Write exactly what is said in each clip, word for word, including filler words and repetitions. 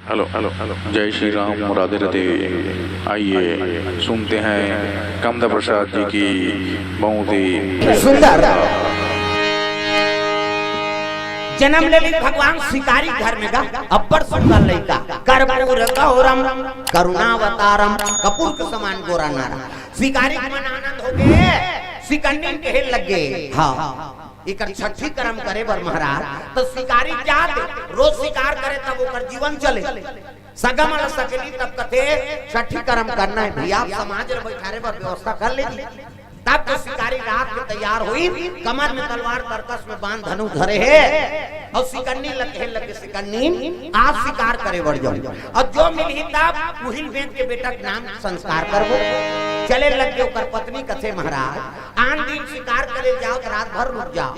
Hello hello hello, जय श्री राम, राधे राधे। आइए, सुनते हैं कामदा प्रसाद जी की बहुत ही सुंदर। जन्म ले ली भगवान शिकारी घर में गा, अब्बड़ सुंदर लइका, कर्पूर गौरम करुणावतारम, कपूर के समान गोरा नारा। शिकारी के मन आनंद हो गए, शिकन्नी कहे लगे, हाँ, एकर छठी करम करे बर महाराज, तो शिकारी जात रोज शिकार करे तब ओकर जीवन चले। सगा मन ल सकेली तब कथे छठी करम करना है भैया, आप समाज ल बैठारे बर व्यवस्था कर लेती। तब तो शिकारी रात के तैयार होई, कमर में तलवार, तरकस में बाण, धनुष धरे हे, अउ शिकन्नी ल कहे लगे, शिकन्नी, आज शिकार करे बर जाहूं, अउ जो मिलही तब उही ल बेच के बेटा के नाम संस्कार करबो। चले लगे ओकर पत्नी, कथे महाराज, आन दिन शिकार करे जाव त रात भर रुक जाव,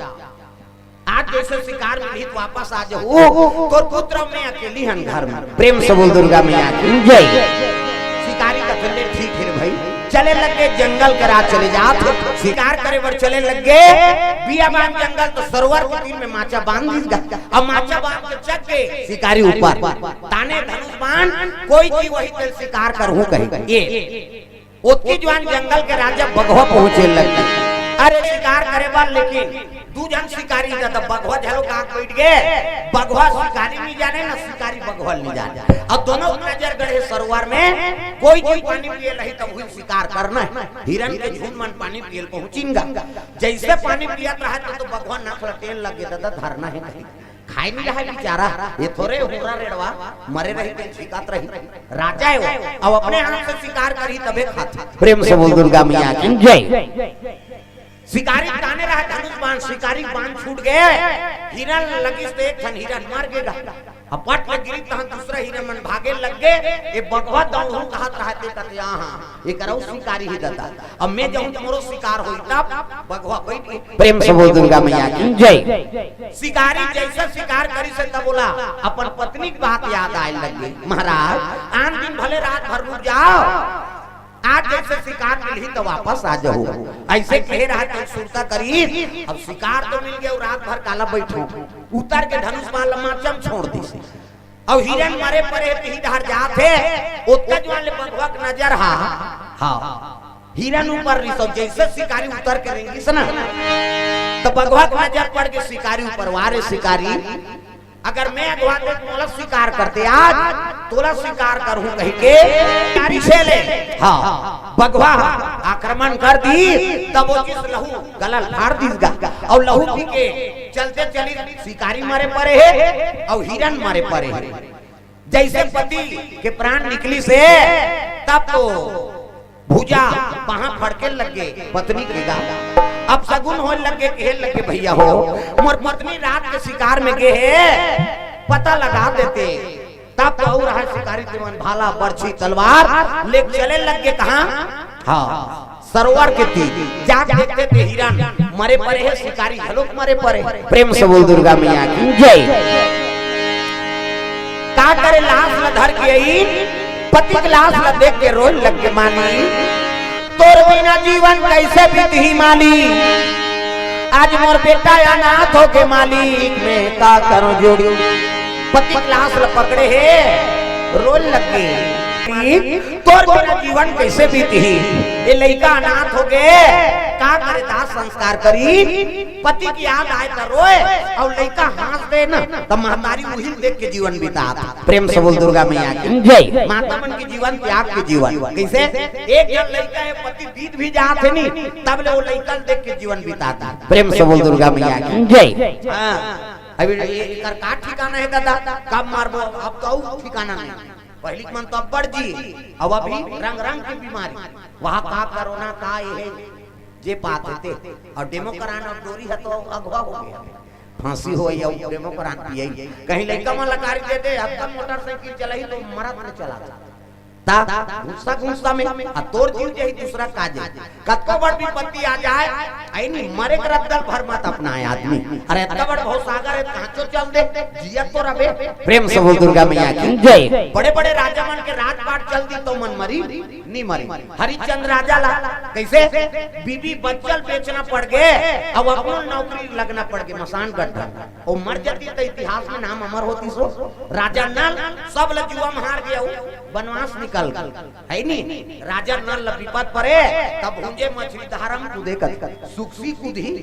आज जइसे शिकार मिलही त वापस आ जाहू, तोर पुत्र अउ मैं अकेली हन घर में। प्रेम से बोल दुर्गा मैया की जय। शिकारी कथे ले ठीक हे रे भाई। चले लगे जंगल के राह चले जात हे, शिकार करे बर चले लगे। बियाबान जंगल तो सरोवर के तीर में माचा बांध दीस गा। अब माचा बांध के चघ गे शिकारी ऊपर, ताने धनुष बाण, कोई चीज वही तेल शिकार करहूं कही। ये ओतकी जुवान जंगल के राजा बघवा पहुंचे लगे। अरे शिकार करे बर, लेकिन दू झन शिकारी हे त बघवा झलो का बैठ गे। बघवा शिकारी नइ जाने, न शिकारी बघवा ल नइ जाने। अब दोनों नजर गड़े सरोवर में, कोई चीज पानी पिए ल आही त उही ल शिकार करना हे। हिरन के झुंड मन पानी पिए ल पहुंचिन गा। जइसे पानी पियत रहय त, त बघवा नाक ल टेन लगे, ददा धरना हे कही। खाय नइ रहय बिचारा, ये थोरे हुर्रा रेड़वा, मरे रही त छिकत रही। राजा हे वो, अब अपने हाथ से शिकार करही तभे खाथे। प्रेम से बोल दुर्गा मैया की जय। शिकारी ताने रहय धनुष बाण, शिकारी बाण छूट गे, हिरन लगिस त एक ठन हिरन मर गे गा। अब पट ले गिरी तहां दूसरा हिरन मन भागे लगे, ये बघवा दौड़हूं कहत रहय ते कथे, हाँ, एकर अउ शिकारी हे ददा। अब मैं जाहूं त मोरो शिकार होही तब। बघवा बैठ गे। प्रेम से बोल दुर्गा मैया की जय। शिकारी जइसे शिकार करिस हे तब ओला अपन पत्नी के बात याद आय लगे, महाराज, आन दिन भले रात भर रुक जाव, आज जइसे शिकार मिलही त वापस आ जाहू। अइसे कहे रहय त सुरता करिस, अब शिकार तो मिल गे, रात भर काला बैठहूं। उतर के धनुष बाण ल माचा म छोड़ दीस। अउ हिरन मरे परे हे, तिही डहर जात हे, ओतका जुवान ले बघवा के नजर हा, हाँ, हिरन ऊपर रिहिस। जइसे शिकारी उतर के रेंगिस ना, त बघवा के नजर पड़ गे शिकारी ऊपर। वा रे शिकारी, अगर मैं अघवातेंव त मोला शिकार करते, आज तोला शिकार करहूं कहिके शिकारी छेले, हाँ, बघवा आक्रमण कर दीस, तब ओ जिस लहू गला ल फाड़ दीस गा, अउ लहू पी के चलते चलिस। शिकारी मरे परे हे अउ हिरन मरे परे हे। जइसे पति के प्राण निकलिस हे, तब तो भुजा पहां फड़के लगे पत्नी के गा। अब सगुन होय लगे, कहे लगे, भैया हो, मोर पत्नी रात के शिकार में गे हे, पता लगा देते। तब तो अउ रहय शिकारी तेमन भाला, बरछी, तलवार लेके चले लगे कहां? हाँ, सरोवर के तीर। जाके देखते ते हिरन मरे परे हे, शिकारी घलोक मरे परे। प्रेम से बोल दुर्गा मैया की जय। का करे लाश ल धर के आई, पति के लाश ल देख के रोय लगे माली, तोर बिना जीवन कइसे बीतही माली, आज मोर बेटा अनाथ होगे मालिक, मैं का करूं जोड़ी। पति के लाश ल पकड़े हे, रोय लगे। तोर बिना जीवन कइसे बीतही? ये लइका अनाथ होगे, का करे दाह संस्कार करी? पति के याद आय त रोय, अउ लइका हांस दे ना, त महतारी उही ल देख के जीवन बितात। प्रेम से बोल दुर्गा मैया की जय। माता मन के जीवन त्याग के जीवन। कइसे? एक झन लइका हे, पति बीत भी जात हे नी, तब ले वो लइका ल देख के जीवन बितात। प्रेम से बोल दुर्गा मैया की जय। हाँ, अभी एकर का ठिकाना हे ददा? कब मरबो, अब तो अउ ठिकाना नहीं। पहिली के मन तो अब्बड़ जी, अब अभी रंग रंग के बीमारी, वहां का कोरोना का ये हे, जे पात हे ते, अउ डेमो करान अउ डोरी हे तो अघवा होगे। फांसी होय अउ डेमो करान पियई, कहीं लइका मन ल गाड़ी दे दे, अब तक मोटरसाइकिल चलाही तो मरत में चला। ता गुस्सा गुस्सा में, आ तोर जीव जाही दूसरा का जाही। कतको बड़ विपत्ति आ जाय, अइनी मरे के रद्दा ल भर मत अपनाय आदमी। अरे अतका बड़ भवसागर हे, कहां चो चल दे, जियत तो रबे। प्रेम से बोल दुर्गा मैया की जय। बड़े बड़े राजा मन के राजपाट चल दी तो मन मरी, मरे। हरिश्चंद्र राजा ला कइसे? बीबी बच्चा ल बेचना पड़ गे, अउ अपनो नौकरी लगना पड़ गे, मसान गड्ढा। ओ मर जातिस त इतिहास में नाम अमर होतिस ओ। राजा नल सब ल जुआ म हार गे अउ बनवास निकल गे, हइ नी? राजा नल ल बिपत परे, तब भूंजे मछरी धारा म कूदे कथे, सुखसी कूदही,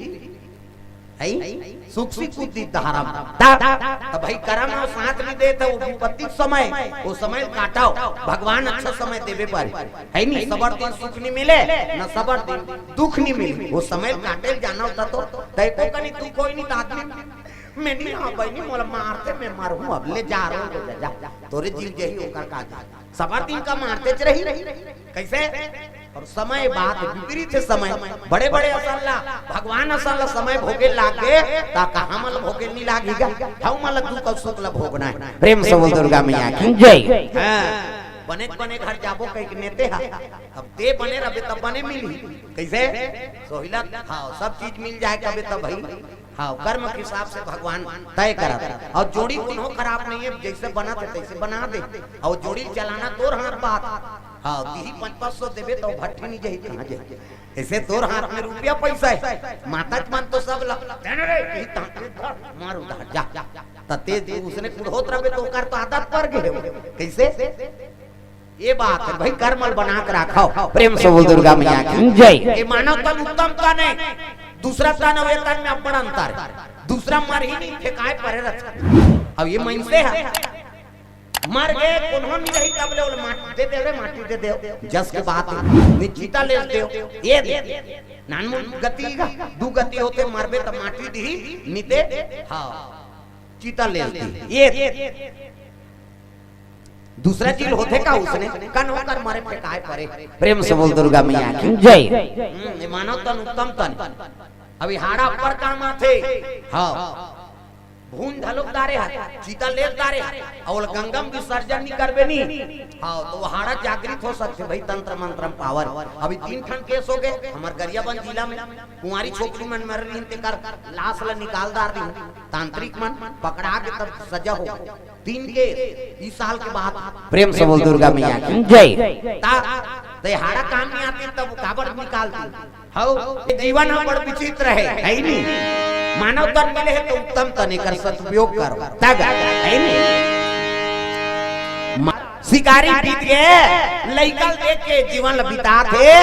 हइ? सुखसी कूदही धारा म। त, त भाई करम अउ साथ नइ देत हे, ओ बिपत्ति के समय, ओ समय ल काटव, भगवान अच्छा समय देबे पारी, हइ नी? सबर दिन सुख नइ मिले, न सबर दिन दुख नइ मिले, ओ समय ल काटे ल जानव त तो, तइको कनी दुख होय नी त आदमी, मैं नइ आंव बहिनी, मोला मारथे, मैं मरहूं, अब ले जा रो, जा, जा, तोरे जीव जही ओकर का जा। सबर दिन का मारतेच रही। कइसे? अउ समय बात विपरीत हे, समय बड़े-बड़े असन ला, भगवान असन ला समय भोगे लागे, त कहाँ मन ला भोगे नइ लागही गा? हउ मन ला दुख अउ सुख ला भोगना हे। प्रेम से बोल दुर्गा मैया की जय। हाँ, बने बने घर जाबो कहिके नेते हा, अब ते बने रहबे तब बने मिलही। कइसे? सोहिला, हाँ, सब चीज मिल जाय कबे तब भाई। हाँ, कर्म के हिसाब से भगवान तय करत हे। अउ जोड़ी कोनो खराब नइ हे, जइसे बनत हे तइसे बना दे। अउ जोड़ी चलाना तोर हाथ बात। हाँ, दिही पाँच पाँच सौ देबे त भट्ठी नइ जही, कहाँ जही? अइसे तोर हाथ में रुपया पइसा हे, माता के मन तो सब ल, दे ना रे, कही त मार उधार, जा। त ते उसने कुढ़ोत रहबे त ओकर तो आदत पड़ गे हे। कइसे? ये बात हे भाई, कर्म ल बना के राखव। प्रेम से बोल दुर्गा मैया की जय। ये मानव तन उत्तम तन हे, दूसरा तन अउ ये तन में अब्बड़ अंतर हे। दूसरा मरही नइ, फेंकाय परे रथे। अब ये मइनसे हे, मर गे, कोनो नइ रही, तब ले ओला माटी दे दे रे, माटी दे दे। जस के बात हे, नइ चिता ले दे, ये दे। नानमुन गति गा, दू गति होथे, मरबे त माटी दिही, नइ ते, हाँ, चिता ले दे, ये दे। दूसरा चीज होथे का उसने? कन होकर मरे फेंकाय परे। प्रेम से बोल दुर्गा मैया की जय। हम्म, ये मानव तन उत्तम तन। अभी हाड़ा अब्बड़ काम आथे। हाँ। भूंज घलोक डारे हा, चिता ले डारे हा, अउ गंगा म विसर्जन नइ करबे नी। हाँ, त ओ हाड़ा जागृत हो सकथे भाई, तंत्र मंत्र म पावर। अभी तीन ठन केस हो गे हमर गरियाबंद जिला में, कुंवारी छोकरी मन मर रहिन, तेकर लाश ल निकाल डार दिहिन, तांत्रिक मन पकड़ा के तब सजा हो। तीन केस, इस साल के बात। प्रेम से बोल दुर्गा मैया की जय। ता, ते हाड़ा काम नइ आतिस तब काबर निकाल दी? हव, ये जीवन ह बड़ विचित्र हे, हइ नी? मानव तन मिले हे त उत्तम तन, एकर सदुपयोग करो। तग, हइ नी? म-, शिकारी बीत गे, लइका ल देख के जीवन ल बितात हे।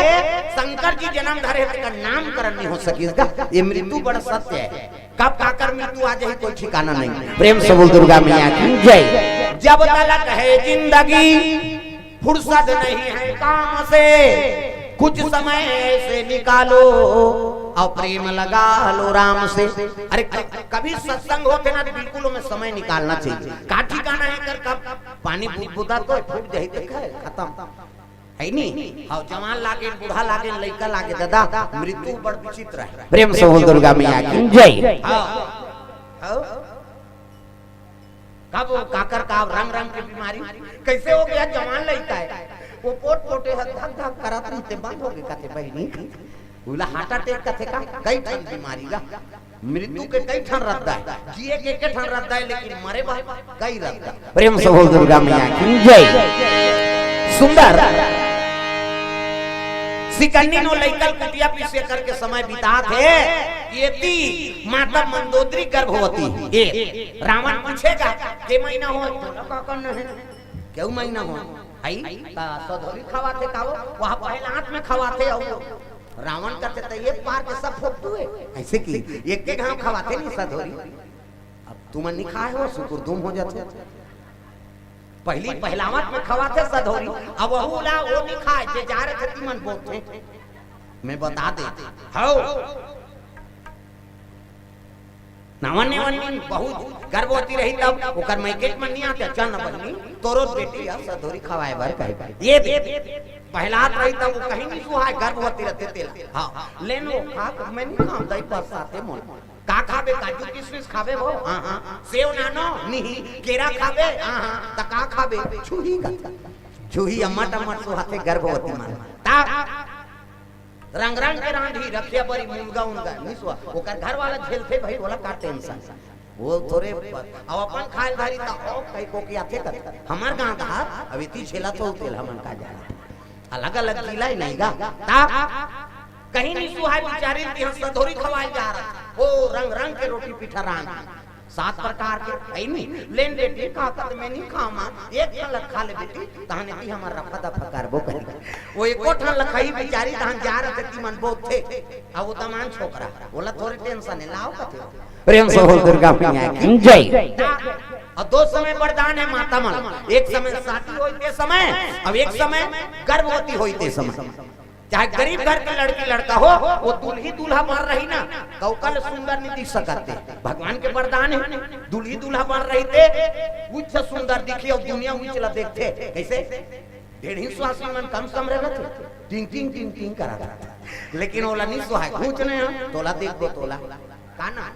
शंकर जी जनम धरे हे, तेकर नामकरण नइ हो सकिस गा। ये मृत्यु बड़ सत्य हे। कब काकर मृत्यु आ जाही, कोई ठिकाना नहीं। प्रेम से बोल दुर्गा मैया की जय। जब तलक है जिंदगी फुर्सत नहीं है काम से, कुछ समय ऐसे निकालो अउ प्रेम लगा लो राम से। अरे क-, कभी सत्संग होथे ना त बिल्कुल ओमे समय निकालना चाहिए। का ठिकाना हे कर कब पानी बुदबुदा तो फूट जाही त खत्म। हइ नी? हव, जवान लागे, बूढ़ा लागे, लइका लागे, दादा, मृत्यु बड़ विचित्र हे। प्रेम से बोल दुर्गा मैया की जय। हव। हव। कब काकर का रंग रंग के बीमारी, कइसे हो गे जवान लइका हे, ओ पोट पोटे ह धक धक करत रहिथे, बंद हो गे कथे बहिनी। ओला heart attack कथे का, कई ठन बीमारी गा। मृत्यु के कई ठन रद्दा हे, जिए के एके ठन रद्दा हे, लेकिन मरे बर कई रद्दा। प्रेम से बोल दुर्गा मैया की जय। सुंदर सिकन्नी नो लइका ल कुटिया पिसिया करके समय बितात हे। एती माता मंदोदरी गर्भवती हे। रावण पूछे गा, के महीना हो? काकर नहीं, केऊ महीना हो? हइ, त सधौरी खवाथे का वो? वहाँ पहलात में खवाथे अउ रावण कथे त एक बार के सब फोकटू हे। अइसे कि एक के घाव खवाथे नहीं सधौरी। अब तुमन नइ खाय हो, सुकुर दुम हो जाथे। पहिली पहलावत में खवाथे सधौरी, अब वहू ला वो नइ खाय, जे जा रहे थे तिमन बोलथे। मैं बता दे, हव। नावन नेवन नइ, बहुत गर्भवती रही तब ओकर मइके के मन नइ आथे, "चल न बहिनी, तोरो बेटी ह सधौरी खवाय बर कहे।" ये दे, पहलात रही तब वो कहीं नइ सुहाय, गर्भवती रथे तेला। हाँ, लेनो खा, मैं नइ खांव, दई बरसाथे मोन। का खाबे? काजू किशमिश खाबे वो? हाँ, हाँ। सेव नानो? नहीं। केरा खाबे? हाँ, हाँ। त का खाबे? छुही का। छुही अम्मट अम्मट सुहाथे गर्भवती मन। ता रंग रंग के रांधी, रखिया बरी, मुनगा उनगा, नइ सुहा। ओकर घर वाला झेलथे भाई, ओला का tension। वो थोरे ब-, अब अपन खाय ल धरी त ओ कई कोकियाथे कथे। हमर गांव धार, अब एती झेलत हो तेल हमन का जाना। अलग अलग जिला हे नहीं गा। ता कहीं नहीं सुहाय बिचारी, तिहां सधौरी खवाए जा रहा। ओ रंग रंग के रोटी पीठा रांध, सात प्रकार के है नहीं। लेन बेटी का कत में नहीं खामा, एक ठन लखा ले बेटी, तहने की हमर रफा दफा करबो कहीं। वो एको ठन लखाही बिचारी, तहन जा रहा थे तिमन बोत थे। अब वो दमान छोकरा, बोला थोड़ी टेंशन है, लाओ कथे। प्रेम से बोल दुर्गा मैया की जय। और दो समय वरदान है माता मन, एक समय शादी होते समय, अब एक समय गर्भवती होते समय। चाहे गरीब घर के लड़की लड़का हो, वो दुल्ही दूल्हा बन रही ना, कौकल सुंदर नहीं दिख सकते। भगवान के वरदान है, दुल्ही दूल्हा बन रही थे, उच्च सुंदर दिखी और दुनिया उच्च ला देखते। कैसे? ढेढ़ी स्वासी मन कम कम रहते, टिंग टिंग टिंग टिंग करा था। लेकिन ओला नहीं सुहाय, घूच नहीं हम, तोला देखबो तोला। का ना?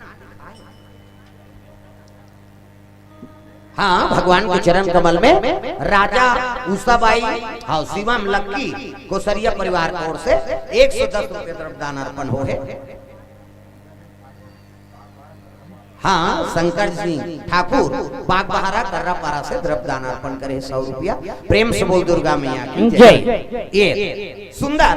हाँ, भगवान के चरण कमल में राजा उषाबाई, हाँ, शिवम लक्की कोसरिया परिवार की ओर से एक सौ दस रुपये द्रव्य दान अर्पण हो है। हाँ, शंकर सिंह ठाकुर बागबहारा कर्रापारा से द्रव्य दान अर्पण करे सौ रुपया। प्रेम से बोल दुर्गा मैया की जय। जय। ये सुंदर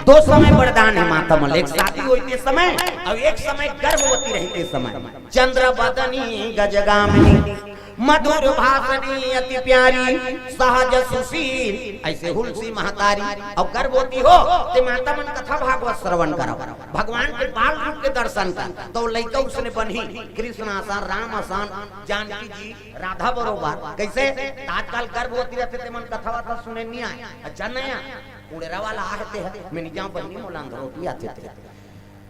दो समय वरदान है माता मन, एक शादी होते समय और एक समय गर्भवती रहते समय। चंद्र बदनी गजगामिनी, मधुर भाषणी अति प्यारी, सहज सुशील, ऐसे हुलसी महतारी। और गर्भवती हो ते माता मन कथा भागवत श्रवण करो, भगवान के बाल रूप के दर्शन कर, तो लइका उसने बनही कृष्ण आसान, राम आसान, जानकी जी, राधा बरोबर। कैसे? आजकल गर्भवती रहते ते मन कथा वाथा सुने नहीं आए, अच्छा नहीं आए। उड़ेरा वाला आहते है, मैं नहीं जाऊं बहनी, मोला अंधरोटी आते थे।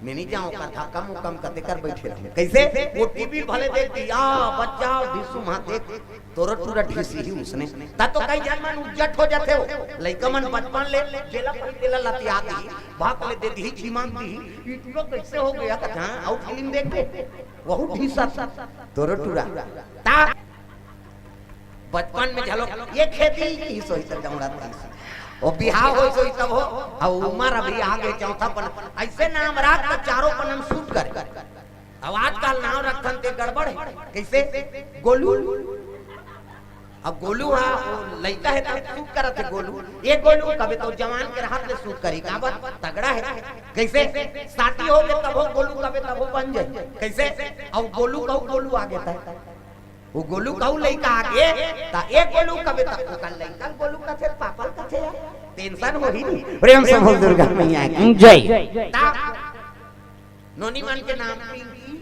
मैं नहीं जाऊं, कथा कम कम कते कर बैठे रहे। कैसे? वो टीवी भले देख दिया, बच्चा ढिसू माँ देख, तोरा टूरा ढिसी ही उसने। ता तो कई जन मन उज्जट हो जाते हो। लइका मन बचपन ले, जेला पही तेला लतिया दी, भाग ले दे दी, चिमाक दी, इतना कैसे हो गया कथा, आउट फिल्म देख ले, वहू ढिसा, तोरा टूरा। ता बचपन में झलो ये खेती की सोई त दौड़त रहिस। ओ बिहाव होई सोई तब हो, अउ उमर अभी आगे चौथा पन, ऐसे नाम राख त चारों पन हम सूट करे। अब आजकल नाम रखथन ते गड़बड़ है। कैसे? गोलू। अब गोलू हा, वो लइका है तब सूट करत है गोलू। ये गोलू कबे तो जवान के रहत ले सूट करी, काबर तगड़ा है। कैसे? शादी हो गए तब हो गोलू कबे तब हो बन जाए। कैसे? अब गोलू कहू गोलू आगे तय। वो गोलू कहू लइका आगे, ता एक गोलू कबे तक ओकर लइका गोलू कथे, पापा कथे यार। टेंशन होही नहीं। प्रेम से बोल दुर्गा मैया की जय। ता नोनी मन के नाम पिंकी,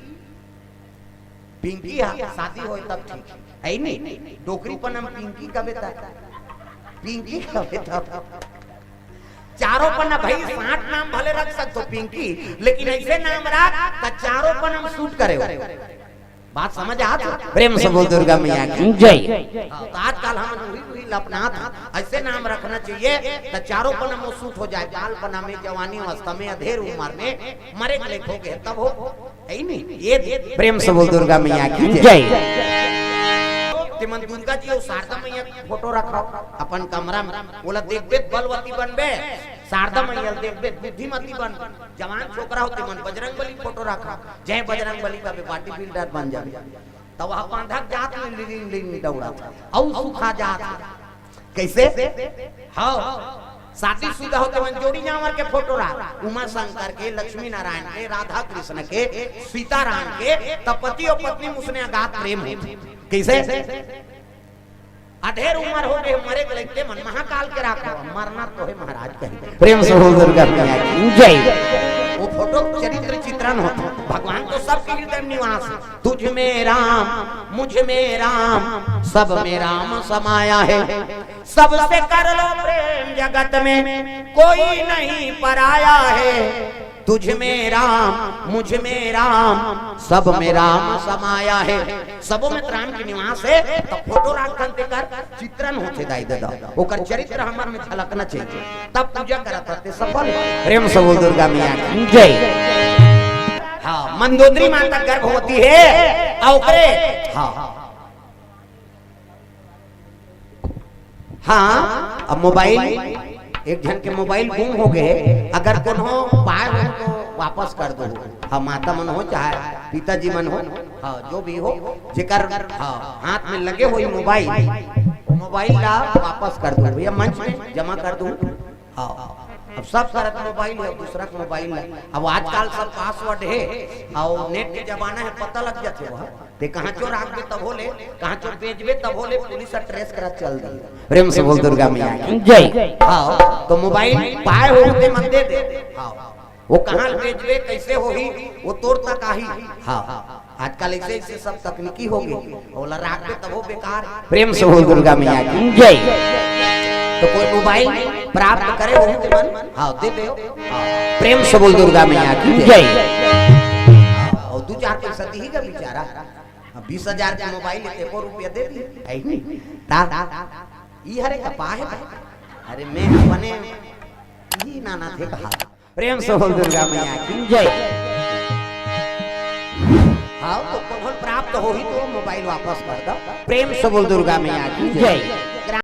पिंकी हा, शादी होए तब ठीक है, है नहीं? डोकरी पन हम पिंकी कबे तक, पिंकी कबे तक। चारों पन भाई साठ नाम भले रख सकते हो पिंकी, लेकिन ऐसे नाम रख त चारों पन हम सूट करे हो। बात समझ आत? प्रेम से बोल दुर्गा मैया की जय। हाँ, तो आजकल हम उही उही लपनात हैं, ऐसे नाम रखना चाहिए तो चारों पन हम सूट हो जाए, बालपना में, जवानी अवस्था में, अधेर उम्र में, मरे के लेख हो गए तब हो, है ही नहीं। ये प्रेम से बोल दुर्गा मैया की जय। जय। ते मन दुर्गा जी और शारदा मैया की फोटो रखो अपन कमरा में, बोला देखबे बलवती बनबे, शारदा मैया देखबे बुद्धिमती बन, जवान छोकरा हो ते मन बजरंग बली फोटो रखो, जय बजरंग बली का बॉडी बिल्डर बन जाबे। तब वह बांधक जात में लिंग लिंग दौड़ा था, और सुखा जात। कैसे? हाँ, शादीशुदा हो ते मन जोड़ी जांवर के फोटो रख, उमा शंकर के, लक्ष्मी नारायण के, राधा कृष्ण के, सीताराम के, तब पति और पत्नी में उसने अगाध प्रेम हो। कैसे? अधेर उम्र हो गए, मरे के लगते मन महाकाल के राखो, मरना तो है महाराज कहीं। प्रेम से बोल दुर्गा मैया की जय। वो फोटो चरित्र चित्रण होता, भगवान तो सबके हृदय में निवास है। तुझ में राम, मुझ में राम, सब में राम समाया है। सबसे कर लो प्रेम जगत में, कोई नहीं पराया है। तुझ में राम, मुझ में राम, सब में राम समाया है। सबों में तो राम की निवास है, तो फोटो राखन ते कर चित्रण होथे दाई ददा, ओकर चरित्र हमर में झलकना चाहिए, तब पूजा करत रहते सफल। प्रेम से बोल दुर्गा मैया की जय। हाँ, मंदोदरी माता गर्भवती है, आ ओकरे, हाँ, हाँ, अब मोबाइल, एक झन के मोबाइल गुम हो गए, अगर कोनो पाए हो तो वापस कर दो। हाँ, माता मन हो चाहे पिताजी मन हो, हाँ, जो भी हो, जेकर, हाँ, हाथ में लगे हो ये मोबाइल, मोबाइल ला वापस कर दो भैया, मंच में जमा कर दो। हाँ, अब सब करत मोबाइल हे, दूसरा के मोबाइल ला। अब आजकल सब पासवर्ड हे, अउ नेट के जमाना हे, पता लग जाथे वह। ते कहाँ चो राखबे तभो ले, कहाँ चो बेचबे तभो ले, पुलिस ह ट्रेस करत चल दी। प्रेम से बोल दुर्गा मैया की। जय। हाँ, तो मोबाइल पाए हो ते मन दे दे। हाँ, वो कहाँ बेचबे, कैसे होही, वो तोर तक आही। हाँ, आजकल ऐसे ऐसे सब तकनीकी हो गए, ओला राखबे तभो बेकार। प्रेम से बोल दुर्गा मैया की। जय। तो कोई मोबाइल प्राप्त करे हो ते मन, हाँ, दे दे। हाँ, प्रेम से बोल दुर्गा मैया की। जय। और दो चार पैसा दी का बेचारा, हाँ, बीस हजार के मोबाइल लेते को रुपया दे दी, है ही नहीं। ता, ई हरे का पा हे भाई? अरे मैं अपने ही नाना थे कहा। प्रेम से बोल दुर्गा मैया की। जय। हाँ, तो कौन प्राप्त होही तो मोबाइल वापस कर दो। प्रेम से बोल दुर्गा मैया की। जय।